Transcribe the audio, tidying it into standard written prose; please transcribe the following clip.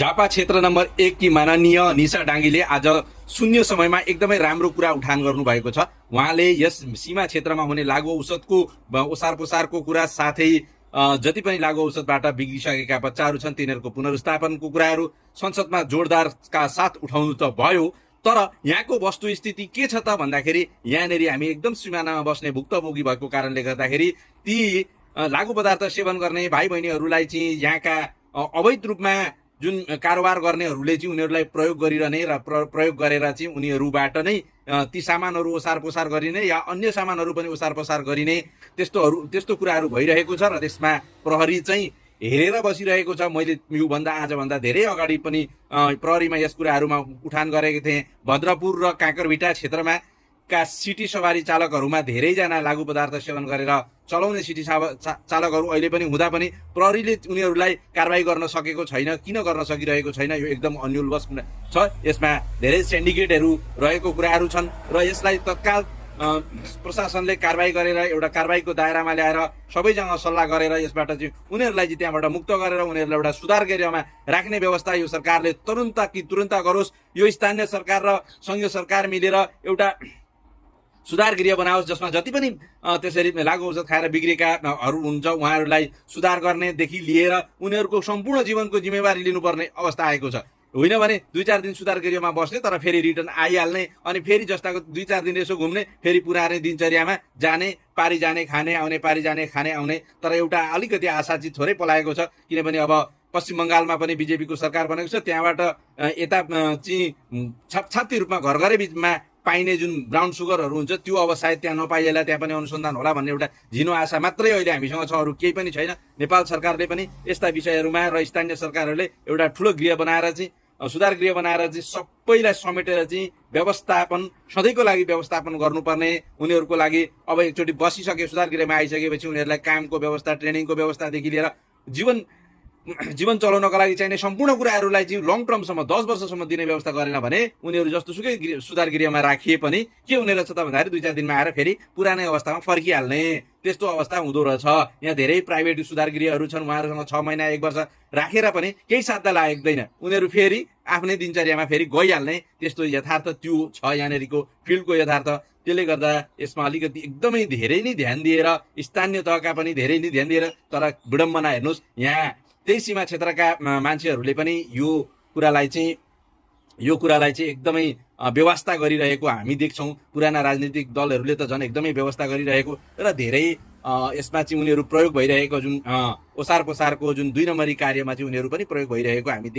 झापा क्षेत्र नम्बर 1 की माननीय निशा डाङ्गीले आज शून्य समयमा एकदमै राम्रो कुरा उठान गर्नुभएको छ। उहाँले यस सीमा क्षेत्रमा हुने लागु औषधको ओसार पोसारको कुरा साथै जति पनि लागु औषधबाट बिग्रिसकेका बच्चाहरू छन् तिनीहरूको पुनर्स्थापनको कुराहरू संसदमा जोडदारका साथ उठाउनु त भयो, तर यहाँको वस्तुस्थिति के छ त भन्दाखेरि यहाँनेरि हामी एकदम सिमानामा बस्ने भुक्तभोगी भएको कारणले गर्दाखेरि ती लागु पदार्थ सेवन गर्ने भाइ बहिनीहरूलाई चाहिँ यहाँका अवैध रूपमा जुन कारोबार गर्नेहरूले चाहिँ उनीहरूलाई प्रयोग गरिरहने र प्रयोग गरेर चाहिँ उनीहरूबाट नै ती सामानहरू ओसार पोसार गरिने या अन्य सामानहरू पनि ओसार पोसार गरिने त्यस्तो कुराहरू भइरहेको छ र त्यसमा प्रहरी चाहिँ हेरेर बसिरहेको छ। मैले योभन्दा आजभन्दा धेरै अगाडि पनि प्रहरीमा यस कुराहरूमा उठान गरेको थिएँ। भद्रपुर र काँकरभिटा क्षेत्रमा का सिटी सवारी चालकहरूमा धेरैजना लागु पदार्थ सेवन गरेर चलाउने सिटी चालकहरू अहिले पनि हुँदा पनि प्रहरीले उनीहरूलाई कारबाही गर्न सकेको छैन। किन गर्न सकिरहेको छैन? यो एकदम अन्योलवश छ। यसमा धेरै सिन्डिकेटहरू रहेको कुराहरू छन् र यसलाई तत्काल प्रशासनले कारबाही गरेर एउटा कारबाहीको दायरामा ल्याएर सबैसँग सल्लाह गरेर यसबाट चाहिँ उनीहरूलाई चाहिँ त्यहाँबाट मुक्त गरेर उनीहरूलाई एउटा सुधार गृहमा राख्ने व्यवस्था यो सरकारले तुरुन्त गरोस्। यो स्थानीय सरकार र संघीय सरकार मिलेर एउटा सुधार गृह बनाओस् जसमा जति पनि त्यसरी लागु औषध खाएर बिग्रेकाहरू हुन्छ उहाँहरूलाई सुधार गर्नेदेखि लिएर उनीहरूको सम्पूर्ण जीवनको जिम्मेवारी लिनुपर्ने अवस्था आएको छ। होइन भने 2-4 दिन सुधार गृहमा बस्ने तर फेरि रिटर्न आइहाल्ने अनि फेरि जस्ताको 2-4 दिन यसो घुम्ने फेरि पुरानै दिनचर्यामा जाने, पारी जाने खाने आउने, पारी जाने खाने आउने। तर एउटा अलिकति आशा चाहिँ थोरै पलाएको छ, किनभने अब पश्चिम बङ्गालमा पनि बिजेपीको सरकार बनेको छ। त्यहाँबाट यता चाहिँ छाप्ती रूपमा घर घरै बिचमा पाइने जुन ब्राउन सुगरहरू हुन्छ त्यो अब सायद त्यहाँ नपाइएला, त्यहाँ पनि अनुसन्धान होला भन्ने एउटा झिनो आशा मात्रै अहिले हामीसँग छ, अरू केही पनि छैन। नेपाल सरकारले पनि यस्ता विषयहरूमा र स्थानीय सरकारहरूले एउटा ठुलो गृह बनाएर चाहिँ सुधार गृह बनाएर चाहिँ सबैलाई समेटेर चाहिँ व्यवस्थापन सधैँको लागि व्यवस्थापन गर्नुपर्ने। उनीहरूको लागि अब एकचोटि बसिसके सुधार गृहमा आइसकेपछि उनीहरूलाई कामको व्यवस्था, ट्रेनिङको व्यवस्थादेखि लिएर जीवन चलाउनको लागि चाहिने सम्पूर्ण कुराहरूलाई चाहिँ लङ टर्मसम्म 10 वर्षसम्म दिने व्यवस्था गरेन भने उनीहरू जस्तो सुकै सुधार गृहमा राखिए पनि के हुने रहेछ त भन्दाखेरि 2-4 दिनमा आएर फेरि पुरानै अवस्थामा फर्किहाल्ने त्यस्तो अवस्था हुँदो रहेछ। यहाँ धेरै प्राइभेट सुधार गृहहरू छन्, उहाँहरूसँग 6 महिना 1 वर्ष राखेर पनि केही साध्य लाग्दैन, उनीहरू फेरि आफ्नै दिनचर्यामा फेरि गइहाल्ने त्यस्तो यथार्थ त्यो छ यहाँनेरिको फिल्डको यथार्थ। त्यसले गर्दा यसमा अलिकति एकदमै धेरै नै ध्यान दिएर स्थानीय तहका पनि धेरै नै ध्यान दिएर, तर विडम्बना हेर्नुहोस् यहाँ त्यही सीमा क्षेत्रका मान्छेहरूले पनि यो कुरालाई चाहिँ एकदमै व्यवस्था गरिरहेको हामी देख्छौँ। पुराना राजनीतिक दलहरूले त झन् एकदमै व्यवस्था गरिरहेको र धेरै यसमा चाहिँ उनीहरू प्रयोग भइरहेको जुन ओसार पोसारको जुन 2 नम्बरी कार्यमा चाहिँ उनीहरू पनि प्रयोग भइरहेको हामी